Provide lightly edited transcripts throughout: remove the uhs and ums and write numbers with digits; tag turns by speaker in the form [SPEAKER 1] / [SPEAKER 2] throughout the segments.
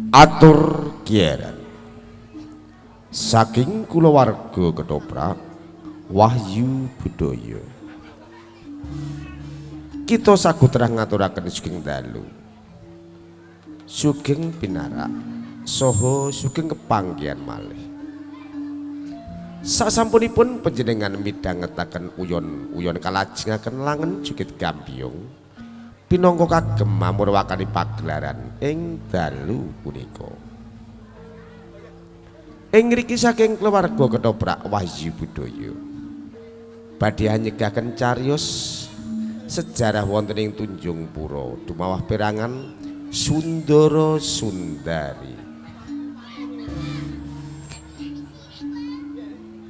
[SPEAKER 1] Atur kieran saking kulawarga ketoprak Wahyu Budaya. Kita sagutrah ngaturaken sugeng dalu, sugeng pinarak, saha sugeng kepanggihan malih. Sasampunipun panjenengan midhangetaken uyon-uyon kalajengaken langen jugit gambyong pinangka kagem mamurwakani pagelaran ing dalu punika. Ing ngriki saking keluarga ketoprak Wahyu Budaya badhe nyegaken cariyos sejarah wonten ing Tunjung Pura dumawah perangan Sundara Sundari.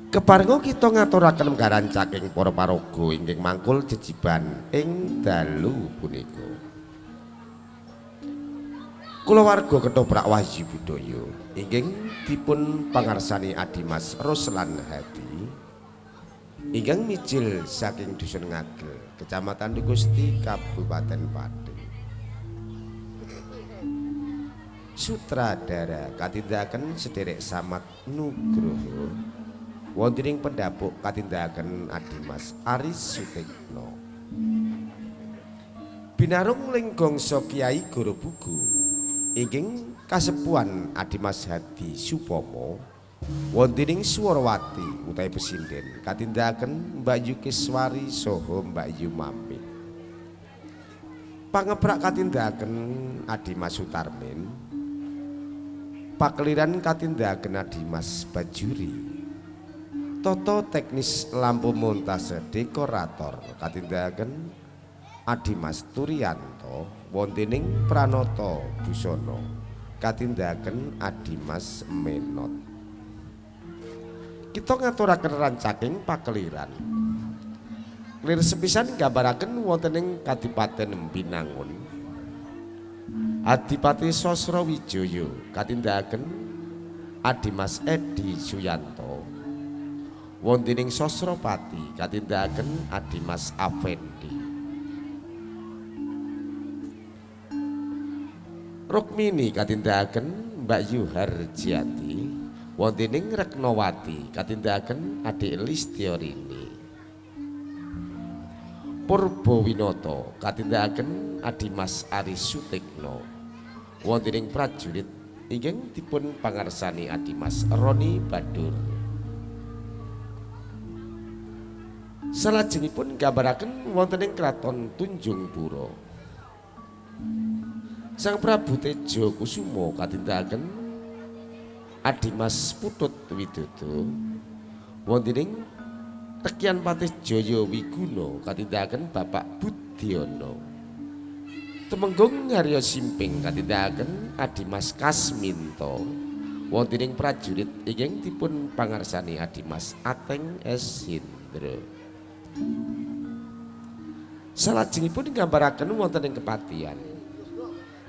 [SPEAKER 1] Keparenga kita ngaturaken garan saking para paraga ingkang mangkul jejiban ing dalu punika. Kulawarga ketoprak Wahyu Budaya ingkang dipun pangarsani Adimas Ruslan Hadi ingkang mijil saking dusun Ngagel, Kecamatan Dukusti, Kabupaten Pati. Sutradara katindakaken sederek Samad Nugroho, wonten ing pendhapuk katindakaken Adimas Aris Sutikno. Binarung lenggongso Kiai Guru Bugu ingkang kasepuhan Adimas Hadi Supomo, wonten ing Swarawati utawi pesinden katindakaken Mbak Yu Kiswari saha Mbak Yu Mami. Pangeprak katindakaken Adimas Sutarmin, pakeliran katindakaken Adimas Bajuri. Toto teknis lampu montase dekorator katindakaken Adimas Turianto, wontening Pranoto Busana katindakaken Adimas Menot. Kita ngaturaken rancaking pakeliran. Lir sepisan gambaraken wonten ing Kadipaten Binangun. Adipati Sosrowijoyo katindakaken Adimas Edi Suyanto. Wonten ing Sosropati katindakaken Adimas Afendi. Rukmini katindakaken Mbak Yu Harjiati. Wonten ing Reknowati katindakaken Adik Listiorini. Purbawinoto katindakaken Adimas Aris Sutikno. Wonten ing prajurit ingkang dipun pangarsani Adimas Roni Badur. Salajengipun gambaraken wonten ing Kraton Tunjung Pura. Sang Prabu Tejo Kusumo katindakaken Adimas Putut Widodo. Wonten ing Tekian Patih Jaya Wiguna katindakaken Bapak Budiono. Temenggung Haryo Simping katindakaken Adimas Kasminto. Wonten ing prajurit ingkang dipun pangarsani Adimas Ateng S. Hindra. Salajengipun nggambaraken wonten ing kepatihan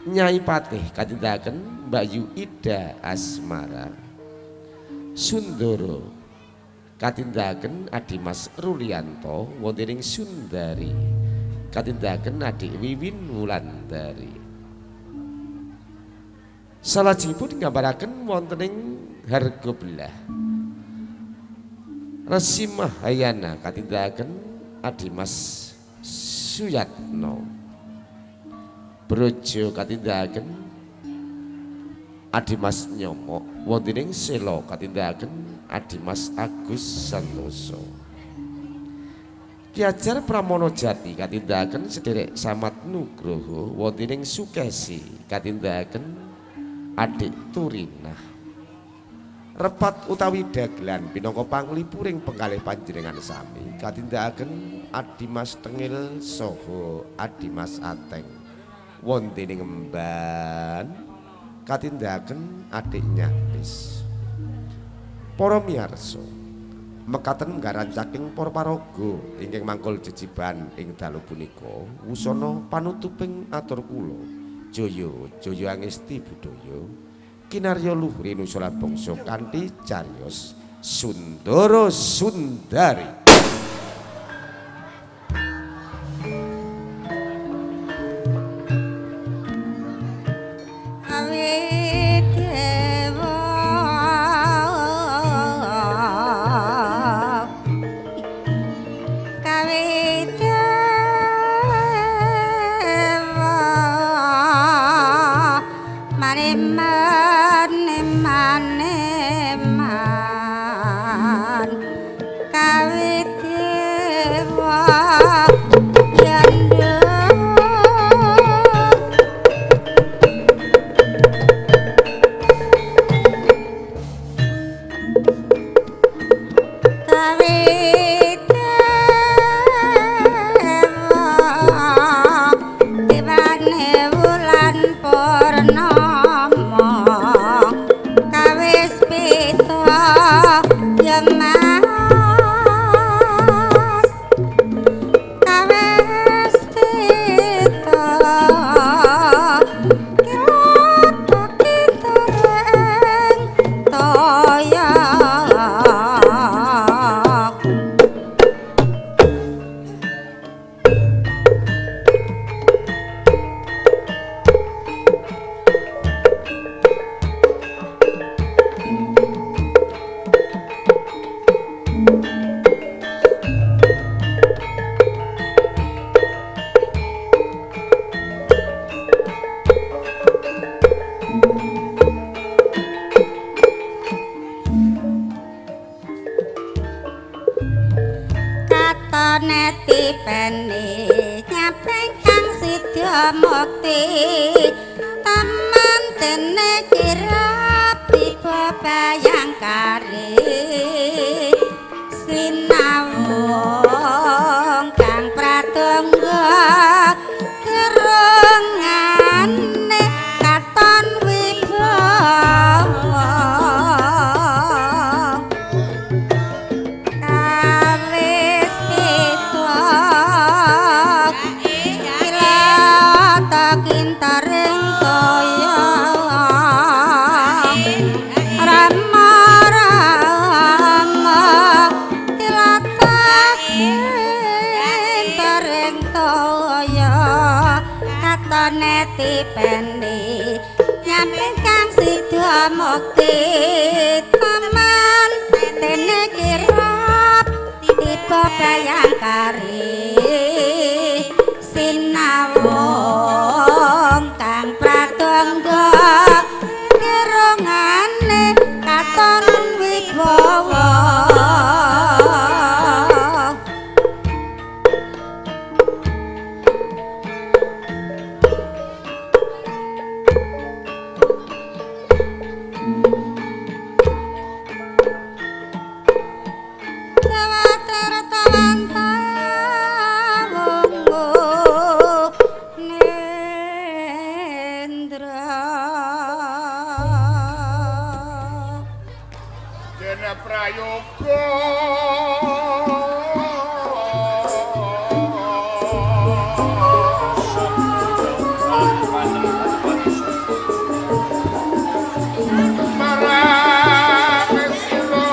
[SPEAKER 1] Nyai Patih katindakaken Mbak Yu Ida Asmara. Sundara katindakaken Adimas Rulianto. Wonten ing Sundari katindakaken Adik Wiwin Wulandari. Salajengipun nggambaraken wonten ing Harga Belah Resi Mahayana katindakaken Adimas Suyatno. Brojo katindakaken Adimas Nyomok. Wonten ing Sela katindakaken Adimas Agus Santoso. Ki Hajar Pramono Jati katindakaken sederek Samad Nugroho. Wonten ing Sukesi katindakaken Adik Turinah. Repat utawi dagelan pinangka panglipuring penggalih panjenengan sami katindakaken Adimas Tengil saha Adimas Ateng. Wonten ing Emban katindakaken Adik Nyatis. Para miyarsa, mekaten nggaran saking para paraga ingkang mangkul jejiban ing dalu punika wusana panutuping atur kula Jaya Jaya Angesti Budaya kinarya luhur nusa lan bangsa kanthi cariyos Sundara Sundari.
[SPEAKER 2] Awit Maneman maneman kawit dewa yandha kawit dewa tibane wulan purnama kawis pita ya Mas kawis pita kirata kintareng toya. Katone tipene nyapeng kang sidya mukti taman tene kirap tiba bayangkari sinawung kang pratangga gerongane katon wibawa kawis pita kilata kintaring toya Rama Rama kilata kintaring toya katone tipene nyampe kang sida mukti taman tene kirap tiba bayangkari sinawung kang pratangga kerongane katon wibawa.
[SPEAKER 3] Dene prayoga marang sira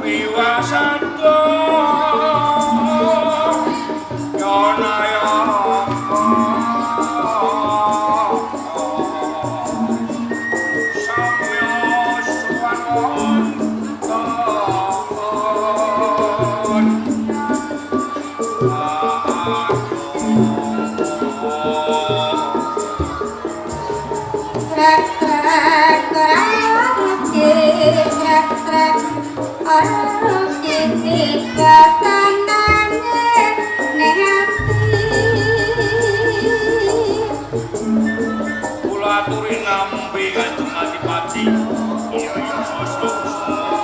[SPEAKER 3] Wiwasada Yonaya.
[SPEAKER 2] Trek-trek ora rugi, trek-trek ora rugi dipesanane ning ati.
[SPEAKER 4] Kula aturi nampi Kanjeng Adipati.
[SPEAKER 3] Iya iya
[SPEAKER 4] Sosro Kusuma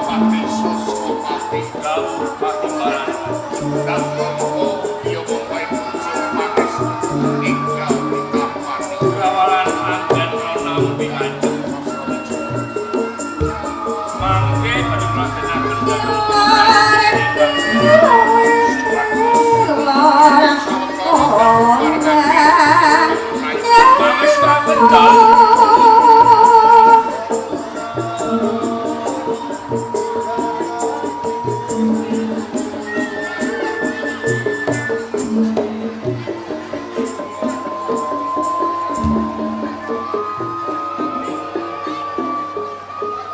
[SPEAKER 3] Pati Sosropati
[SPEAKER 4] dawuh katimbalan.
[SPEAKER 3] Dantopo ya mung wae bojo manis enggal ditampani.
[SPEAKER 4] Kawalan anggen kula nampi Kanjeng. Mangke badhe ngladenaken dhateng Pangestu kendal.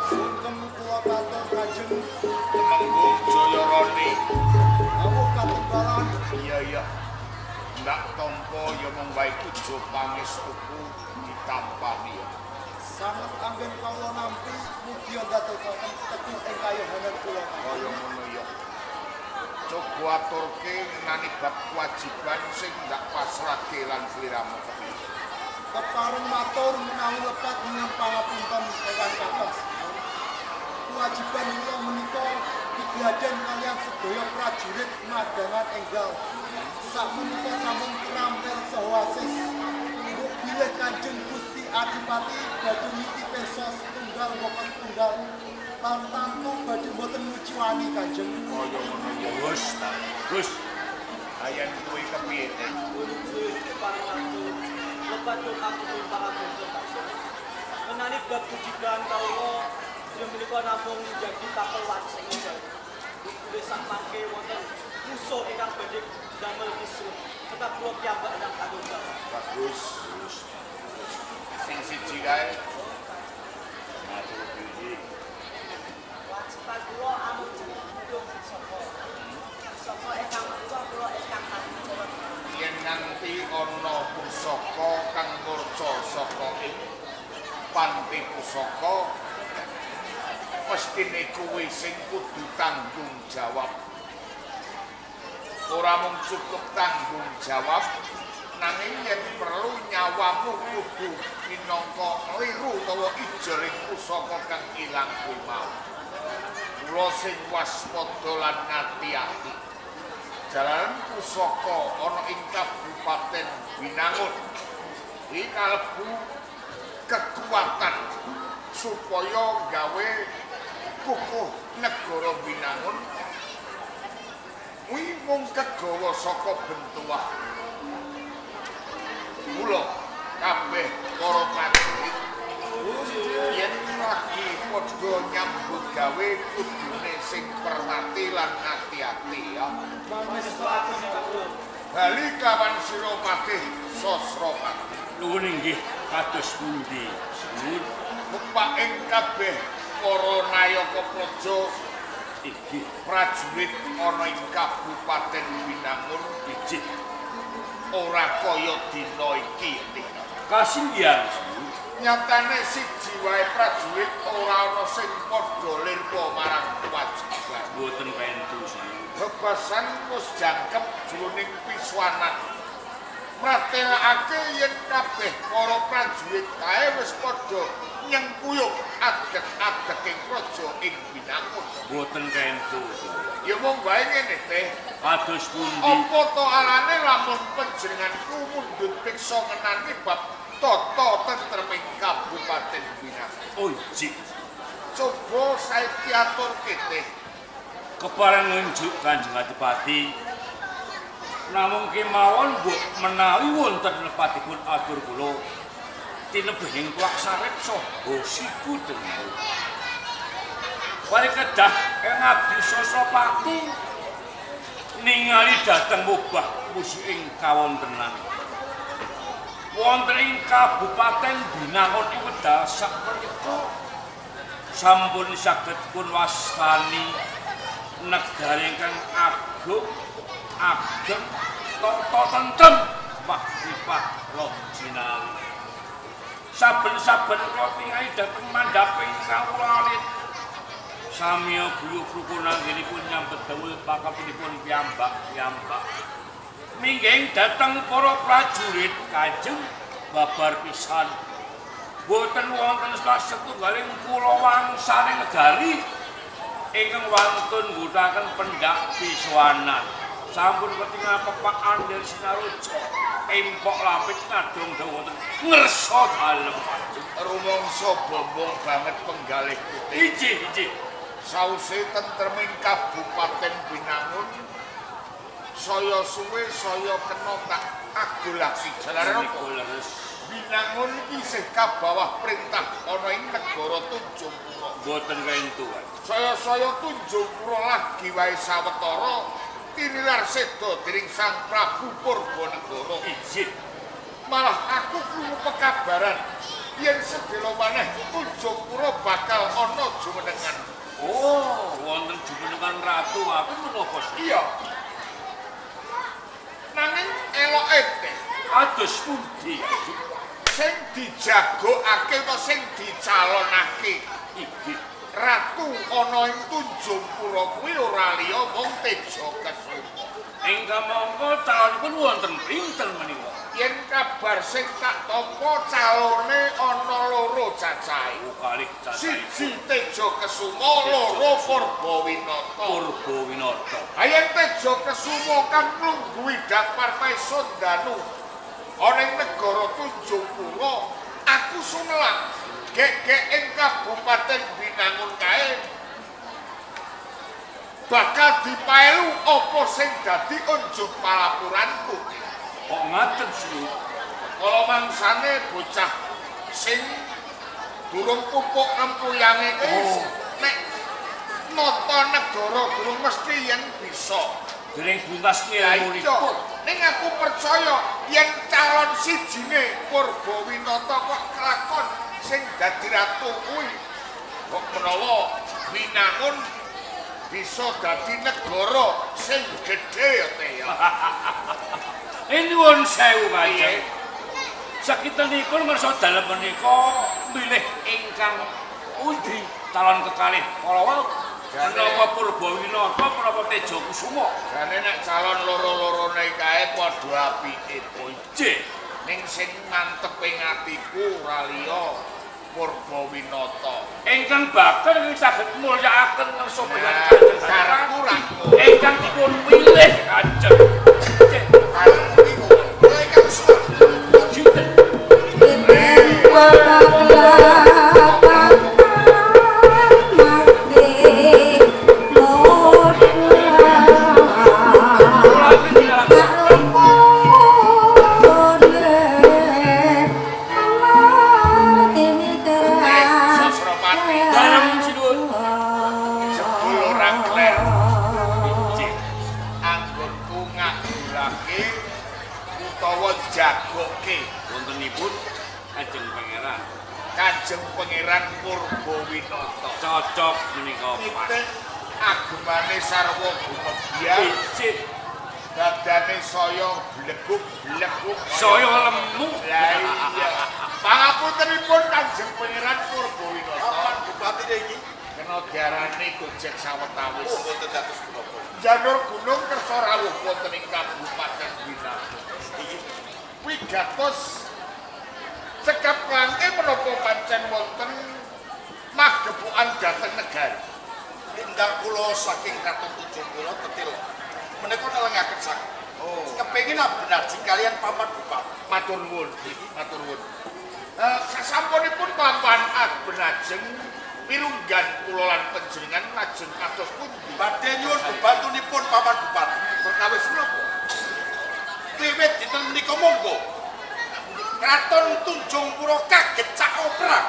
[SPEAKER 5] Sugeng kula katur Kanjeng
[SPEAKER 3] Temenggung Jayarani.
[SPEAKER 5] Awuh katembalan.
[SPEAKER 3] Iya iya. Ndak tampa ya mung wae bojo pangestuku ditampani ya.
[SPEAKER 5] Sanget anggen kawula nampi mugi ndadosaken teguh ing kayohanan kula.
[SPEAKER 3] Kaya ngono ya. Coba aturke ngenani bab kewajiban sing ndak pasrahke lan sliramu kepiye.
[SPEAKER 5] Kepareng matur menawi lepat nyuwun pangapunten ingkang kathah. Kewajiban kula menika dibladen kaliyan sedaya prajurit madangan enggal. Sakmenika sampun terampil saha asis. Mbok bilih Kanjeng Gusti Adipati badhe niti pirsa setunggal bapa setunggal lan tantu badhe mboten nguciwani Kanjeng.
[SPEAKER 3] Kaya ngono ya.
[SPEAKER 4] Gus, Gus,
[SPEAKER 3] Ayen kuwi kepiye Teh?
[SPEAKER 6] Lepat aku pangapunten Pak Sur. Menani bab kejiban kawula yen menika namung njagi tapel wates ing Jawa. Bukune sak mangke wonten musuh ingkang badhe damel kisruh. Tetap kula piyambak ingkang tanggung jawab.
[SPEAKER 3] Bagus. Sing siji kae
[SPEAKER 4] matur diri.
[SPEAKER 6] Kewajiban kula amung mundhung pusaka. Pusaka ingkang menika kula ingkang tanggung jawab.
[SPEAKER 3] Yen nganti ana pusaka kang murca saka ing panti pusaka mestine kuwi sing kudu tanggung jawab. Ora mung cukup tanggung jawab, nanging yen perlu nyawamu kudu minangka liru utawa ijoling pusaka kang ilang kuwi mau. Kula sing waspada lan ngati-ati. Jalaran pusaka ana ing Kabupaten Binangun iki kalebu kekuatan supaya gawe kukuh negara Binangun kuwi mung kegawa saka bentuwah. Mula kabeh para prajurit yen lagi padha nyambut gawe kudune sing permati lan ati-ati ya.
[SPEAKER 6] Pangestu agung kawula.
[SPEAKER 3] Bali kawan sira patih Sosropati.
[SPEAKER 4] Nuwun inggih kados pundi? Nuwun
[SPEAKER 3] Mupak ing kabeh para nayaka praja
[SPEAKER 4] inggih
[SPEAKER 3] prajurit ana ing Kabupaten Binangun
[SPEAKER 4] inggih
[SPEAKER 3] ora kaya dina iki ya.
[SPEAKER 4] Kasinggihan.
[SPEAKER 3] Nyatane siji wae prajurit ora ana sing padha lirpa marang kewajiban.
[SPEAKER 4] Mboten pentu.
[SPEAKER 3] Bebasan wis jangkep jroning pisuanan. Mratelakake yen kabeh para prajurit kae wis padha nyengkuyung adeg-adeking praja ing Binangun.
[SPEAKER 4] Mboten kentu.
[SPEAKER 3] Ya mung wae ngene Teh.
[SPEAKER 4] Kados pundi?
[SPEAKER 3] Apa to alane lamun panjenenganku mundhut priksa ngenani bab tata tentreming Kabupaten Binangun.
[SPEAKER 4] Oh inggih.
[SPEAKER 3] Coba saiki aturke Teh.
[SPEAKER 4] Kepareng ngunjuk Kanjeng Adipati. Namung kemawon mbok menawi wonten lepatipun atur kula tinebihing tuak sarep saha siku dengku. Wali kedah ing abdi Sosropati ningali dhateng wobah musuh ing kawontenan. Wonten ing Kabupaten Binangun ing wekdal sakmenika sampun saged pun wastani negari ingkang agung ageng tata tata tentrem mahrifah roh jinawi. Saben-saben kula tingali dhateng mandhaping kawula alit. Samiya guyub rukun anggenipun nyambet dawuh pakapinipun piyambak-piyambak. Mingging dhateng para prajurit Kanjeng babar pisan. Boten wonten salah setunggaling kula wangsaning negari ingkang wantun nggunakaken pendak piswanan. Sampun ketingal pepak Andel Sinaruja empok lampit ngadong dawuh wonten ngersa dalem Kanjeng.
[SPEAKER 3] Rumangsa bombong banget penggalih putih.
[SPEAKER 4] Inggih, inggih.
[SPEAKER 3] Sause tentreming Kabupaten Binangun saya suwe saya kena tak agulasi jalaran apa? Binangun iki isih kabawah perintah ana ing negara Tunjungpura.
[SPEAKER 4] Mboten kentu.
[SPEAKER 3] Saya-saya Tunjungpura lagi wae sawetara tinilar seda dening Sang Prabu Purbanegara.
[SPEAKER 4] Inggih.
[SPEAKER 3] Malah aku krungu pekabaran yen sedhela maneh Tunjungpura bakal ana jumenengan.
[SPEAKER 4] Oh, wonten jumenengan ratu aku menapa sih?
[SPEAKER 3] Iya. Nanging eloke teh
[SPEAKER 4] kados pundi?
[SPEAKER 3] Sing dijagokake utawa sing dicalonake
[SPEAKER 4] inggih
[SPEAKER 3] ratu ana ing Tunjungpura kuwi ora liya mung Teja Kesuma.
[SPEAKER 4] Ingkang mongko calonipun wonten pinten menika?
[SPEAKER 3] Yen kabar sing tak tampa calone ana loro cacahe.
[SPEAKER 4] Oh, kalih cacahe.
[SPEAKER 3] Siji Teja Kesuma, loro Purbawinata.
[SPEAKER 4] Purbawinata.
[SPEAKER 3] Ha yen Teja Kesuma kang nglungguhi dapar Paisondanu ana ing negara Tunjungpura, aku sumelang gek-gek ing Kabupaten Binangun kae bakal dipaelu apa sing dadi unjuk palapuranku.
[SPEAKER 4] Kok ngaten sih?
[SPEAKER 3] Kala mangsane bocah sing durung pupuk rempuyange kuwi nek nata negara durung mesti yen bisa.
[SPEAKER 4] Dereng buntas ngilmunipun.
[SPEAKER 3] Ning aku percaya yen calon sijine Purbawinata kok kelakon sing dadi ratu kuwi. Kok menawa Binangun bisa dadi negara sing gedhe ya teh ya.
[SPEAKER 4] Nyuwun sewu Kanjeng. Sakintenipun ngersa dalem menika milih ingkang pundi calon kekalih kala wau? Menapa Purbawinata menapa Teja Kusuma?
[SPEAKER 3] Jane nek calon loro-lorone kae padha apike.
[SPEAKER 4] Inggih.
[SPEAKER 3] Ning sing mantep ing atiku ora liya Purbawinata.
[SPEAKER 4] Ingkang bakal saged mulyakaken ngersa panjenengan Kanjeng
[SPEAKER 3] karepku ra
[SPEAKER 4] ingkang dipun pilih Kanjeng.
[SPEAKER 3] Karepku iku kula ingkang suwun.
[SPEAKER 4] Sinten?
[SPEAKER 3] Kanjeng Pangeran Purbawinata.
[SPEAKER 4] Cocok menika Pak.
[SPEAKER 3] Agemane sarwa gumebyah.
[SPEAKER 4] Inggih.
[SPEAKER 3] Badane saya bleguk-bleguk.
[SPEAKER 4] Saya lemu.
[SPEAKER 3] Lah iya. Pangapuntenipun Kanjeng Pangeran Purbawinata.
[SPEAKER 5] Papan bupatine iki
[SPEAKER 3] kena diarani gojek sawetawis.
[SPEAKER 5] Oh, mboten dados punapa.
[SPEAKER 3] Janur gunung kersa rawuh wonten ing Kabupaten Binangun.
[SPEAKER 5] Iki
[SPEAKER 3] wigatos cekap langke menapa pancen wonten magepokan dhateng negari.
[SPEAKER 5] Tindak kula saking Kraton Tunjungpura tetil. Menika nelengaken saking. Oh. Kepengin abenajeng kalian paman bupati.
[SPEAKER 3] Matur nuwun, matur nuwun. Sasampunipun papan abenajeng pirunggan kula lan panjenengan lajeng kados pundi?
[SPEAKER 5] Badhe nyuwun bebantunipun paman bupati.
[SPEAKER 3] Perkawis menapa?
[SPEAKER 5] Wiwit dinten menika monggo. Kraton Tunjungpura kaget cak perang.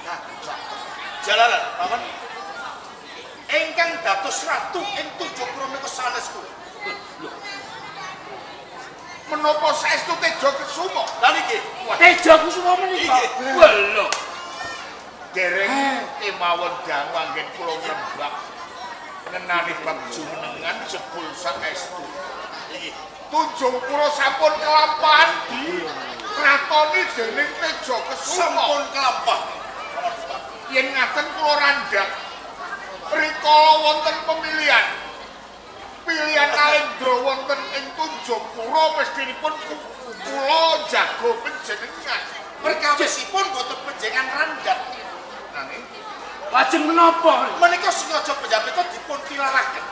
[SPEAKER 3] Kaget.
[SPEAKER 5] Jalaran, paman. Ingkang dados ratu ing Tunjungpura menika sanes kula.
[SPEAKER 3] Menapa saestu Teja Kesuma?
[SPEAKER 5] Lha niki.
[SPEAKER 4] Teja Kusuma menika. Wah lho.
[SPEAKER 3] Dereng kemawon dangu anggen kula ngrembak ngenani bab jumenengan jebul saestu.
[SPEAKER 5] Iki.
[SPEAKER 3] Tunjungpura sampun kelampahan di ratoni dening Teja Kesuma.
[SPEAKER 7] Sampun kelampah.
[SPEAKER 3] Yen ngaten kula randhak rikala wonten pemilihan pilihan Nalendra wonten ing Tunjungpura mestinipun kula jago panjenengan.
[SPEAKER 7] Perkawisipun boten panjenengan randhak.
[SPEAKER 3] Nanging
[SPEAKER 4] lajeng menapa?
[SPEAKER 7] Menika sengaja panjenengan dipun tilaraken.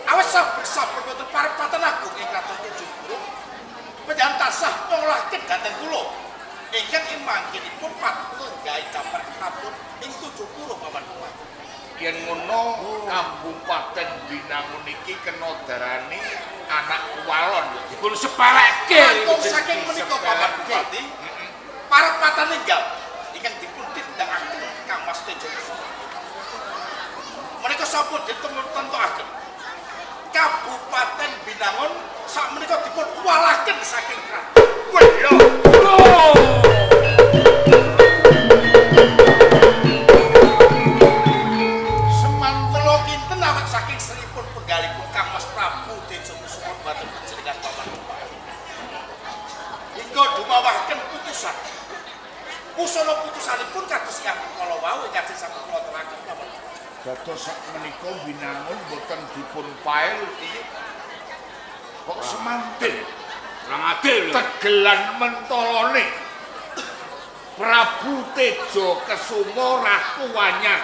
[SPEAKER 7] Awit saben-saben wonten parepatan agung ing Kraton Tunjungpura, panjenengan tansah mongolaken dhateng kula. Ingkang ing mangkenipun paduka nggahi damar keprabon ing Tunjungpura Paman Bupati.
[SPEAKER 3] Yen ngono Kabupaten Binangun iki kena darani anak kuwalon.
[SPEAKER 4] Dipun sepelekke.
[SPEAKER 7] Langkung saking menika Paman Bupati, parepatan enggal ingkang dipun tindakaken Kang Mas Teja Kesuma. Menika sampun ditentokaken. Kabupaten Binangun sakmenika dipun uwalaken saking kraton.
[SPEAKER 3] Wah,
[SPEAKER 7] Semantela kinten awit saking seripun penggalipun Kang Mas Prabu Teja Kesuma dhumateng panjenengan Paman Bupati. Hingga dumawahaken putusan. Pusana putusanipun kados ingkang kala wau ingkang sampun kula aturaken Paman.
[SPEAKER 3] Dados sakmenika Binangun boten dipun pael kok semanten.
[SPEAKER 4] Kurang adil.
[SPEAKER 3] Tegelan mentolone Prabu Teja Kesuma Ratu Anyar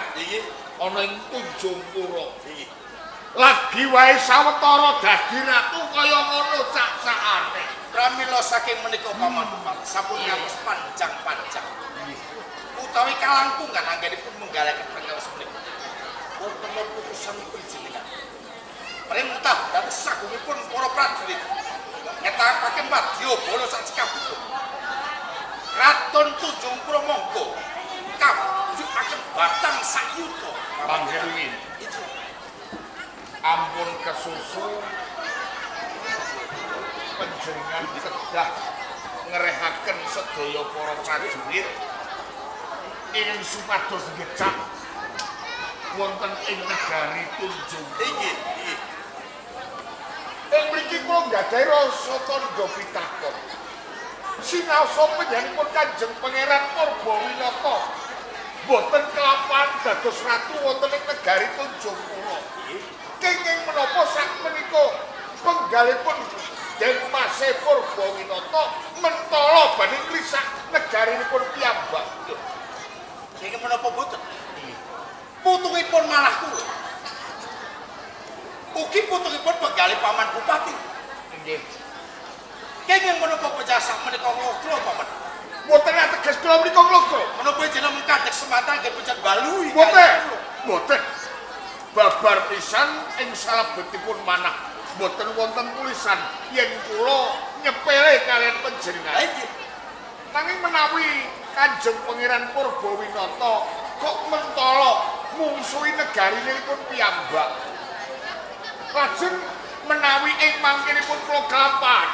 [SPEAKER 3] ana ing Tunjungpura. Lagi wae sawetara dadi ratu kaya ngono cak-cakane.
[SPEAKER 7] Pramila saking menika Paman Bupati sampun ngantos panjang-panjang. Utawi kalangkungan anggenipun menggalaken perkawis menika. Wonten putusan panjenengan. Perintah dados sagungipun para prajurit ngetakaken wadya bala sak cekapipun. Kraton Tunjungpura monggo kajukaken batang sayuta.
[SPEAKER 3] Panggeruwin. Ampun kesusu panjenengan kedah ngrehaken sedaya para prajurit ingkang supados ngecak wonten ing negari Tunjung.
[SPEAKER 7] Inggih, inggih.
[SPEAKER 3] Ing mriki kula nggadahi rasa tandha pitakon. Sinaosa panjenenganipun Kanjeng Pangeran Purbawinata boten kelampahan dados ratu wonten ing negari Tunjungpura. Kenging menapa sakmenika penggalipun Den Mase Purbawinata mentala badhe ngrisak negarinipun piyambak.
[SPEAKER 7] Kenging menapa boten? Putungipun malah kula. Ugi putungipun penggalih Paman Bupati.
[SPEAKER 3] Nggih.
[SPEAKER 7] Kenging menapa pejasah menika nglogro Paman?
[SPEAKER 3] Mboten ateges kula menika nglogro.
[SPEAKER 7] Menapa jeneng kadhek semata nggih pejan balui?
[SPEAKER 3] Mboten. Mboten. Babar pisan ing salebetipun manah mboten wonten tulisan yen kula nyepele kalian panjenengan.
[SPEAKER 7] Nggih.
[SPEAKER 3] Nanging menawi Kanjeng Pangeran Purbawinata kok mentala mungsuhi negarinipun piyambak. Lajeng menawi ing mangkinipun kula kelampahan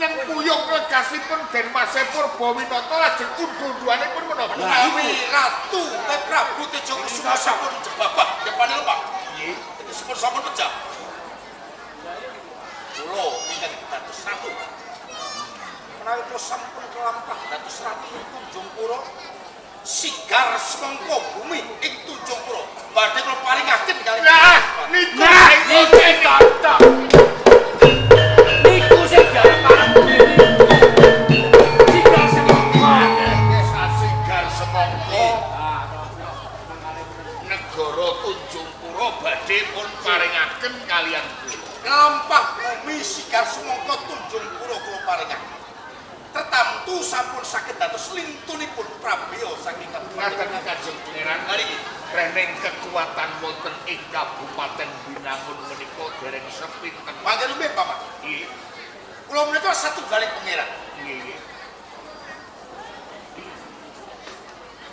[SPEAKER 3] nyengkuyung legasipun Den Mase Purbawinata lajeng unduh-unduhanipun menapa?
[SPEAKER 7] Menawi Ratu Prabu Teja Kusuma sampun jebabah depane lemah.
[SPEAKER 3] Nggih.
[SPEAKER 7] Tegesipun sampun pejah. Kula ingkang dados ratu. Menawi kula sampun kelampah dados ratu ing Tunjungpura, sigar semangka bumi ing Tunjungpura badhe kula paringaken kali.
[SPEAKER 3] Nah, niku cocok.
[SPEAKER 4] Niku sing diarep-arep sigar semangka.
[SPEAKER 3] Sigar semangka negara Tunjungpura badhe pun paringaken kalian kula.
[SPEAKER 7] Kelampah bumi sigar semangka Tunjungpura kula paringaken. Tertamtu sampun saged dados lintunipun prabeya saking
[SPEAKER 3] Kabupaten Kanjeng Pangeran.
[SPEAKER 7] Ngariki
[SPEAKER 3] rening kekuatan wonten ing Kabupaten Binangun menika dereng sepinten.
[SPEAKER 7] Mangke rumiyin Paman.
[SPEAKER 3] Nggih.
[SPEAKER 7] Kula menika satunggaling pangeran.
[SPEAKER 3] Nggih.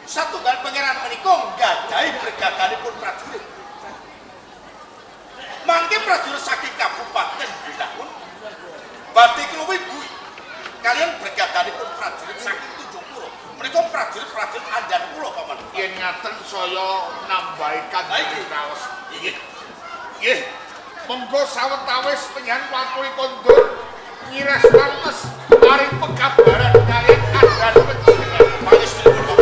[SPEAKER 7] Satunggal pangeran menika nggadahi bregadanipun prajurit. Mangke prajurit saking Kabupaten Binangun badhe kluwi bui kalian bregadanipun prajurit saking Tunjungpura. Menika prajurit-prajurit andhan kula Paman.
[SPEAKER 3] Yen ngaten saya nambahi kandhane raos. Nggih. Nggih. Monggo sawetawis penyan waturi kondur nyires pantes paring pekabaran kaliyan adan panjenengan pangestunipun.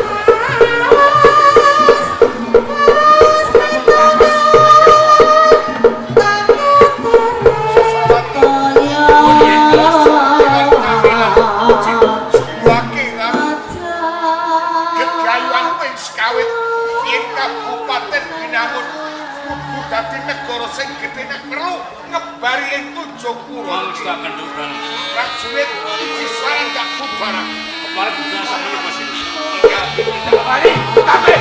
[SPEAKER 3] Sing gedhe nek perlu ngebari ing Tunjungpura. Prajurit iji suara gak bubaran.
[SPEAKER 4] Kemarin bukan sampe pas ini. Kembali, kabeh.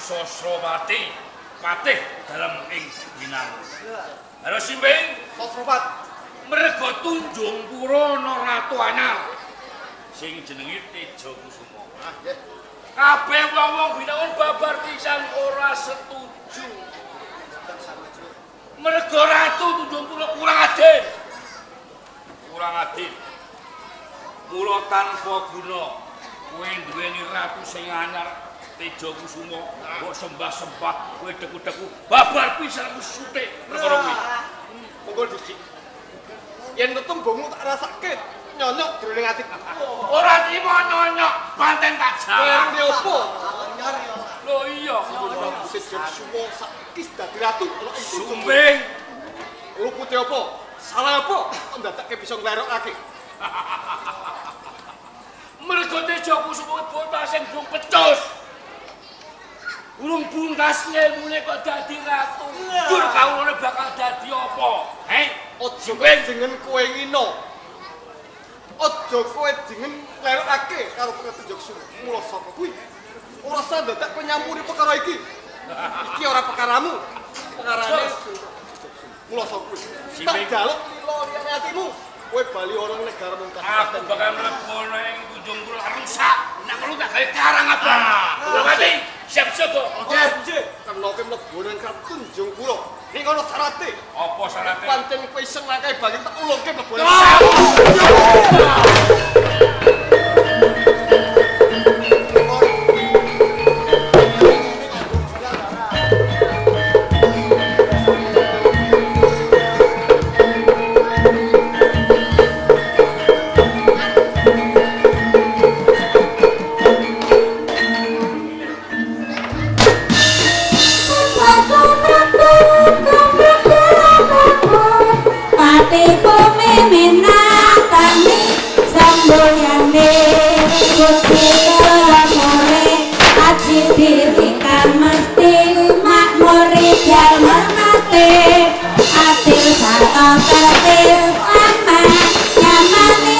[SPEAKER 4] Sosrowati patih dalem ing Binangun. Halo Simbing,
[SPEAKER 5] Sosrowat.
[SPEAKER 4] Merga Tunjungpura ana ratu anyar sing jenenge Tejakusuma.
[SPEAKER 5] Ah, nggih.
[SPEAKER 4] Kabeh wong-wong Binangun babar pisan ora setuju. Merga ratu Tunjungpura kurang adil. Kurang adil. Mula tanpa guna kowe duweni ratu sing anyar Tejakusuma, mbok sembah-sembah, kowe deku-deku, babar pisan aku sutik perkara kuwi.
[SPEAKER 5] Monggo dhisik. Yen tetembungmu tak rasake nyonyok jroning atiku.
[SPEAKER 4] Ora trimo nyonyok, pancen tak jalan.
[SPEAKER 5] Kowe opo?
[SPEAKER 4] Lho iya,
[SPEAKER 5] Tejakusuma saiki dadi ratu ana ing
[SPEAKER 4] Sumbing.
[SPEAKER 5] Lupute apa? Salah apa? Kok ndadakke bisa nglerokake?
[SPEAKER 4] Mergo Tejakusuma bocah sing durung pecus. Urung bungkas ngelmune kok dadi ratu. Dur kawulane bakal dadi apa? Heh?
[SPEAKER 5] Aja jeneng kowe ngina. Aja kowe jeneng lerokake karo Tejakusuma. Mula saka kuwi ora usah dadak kowe nyampuri perkara iki. Iki ora perkaramu. Perkarane mula saka kuwi. Tak jaluk lila liyane atimu. Kowe bali ana negara mung
[SPEAKER 4] aku bakal mlebu ana ing Tunjungpura rusak. Nek perlu tak gawe karang abang. Bupati, siap siaga.
[SPEAKER 5] Oke, kena kowe mlebu nang Tunjungpura. Ning ana syarate.
[SPEAKER 4] Apa syarate?
[SPEAKER 5] Pancen kowe iseng langkahe bali tak ulungke mlebu.
[SPEAKER 2] Sarta tertib aman nyamati.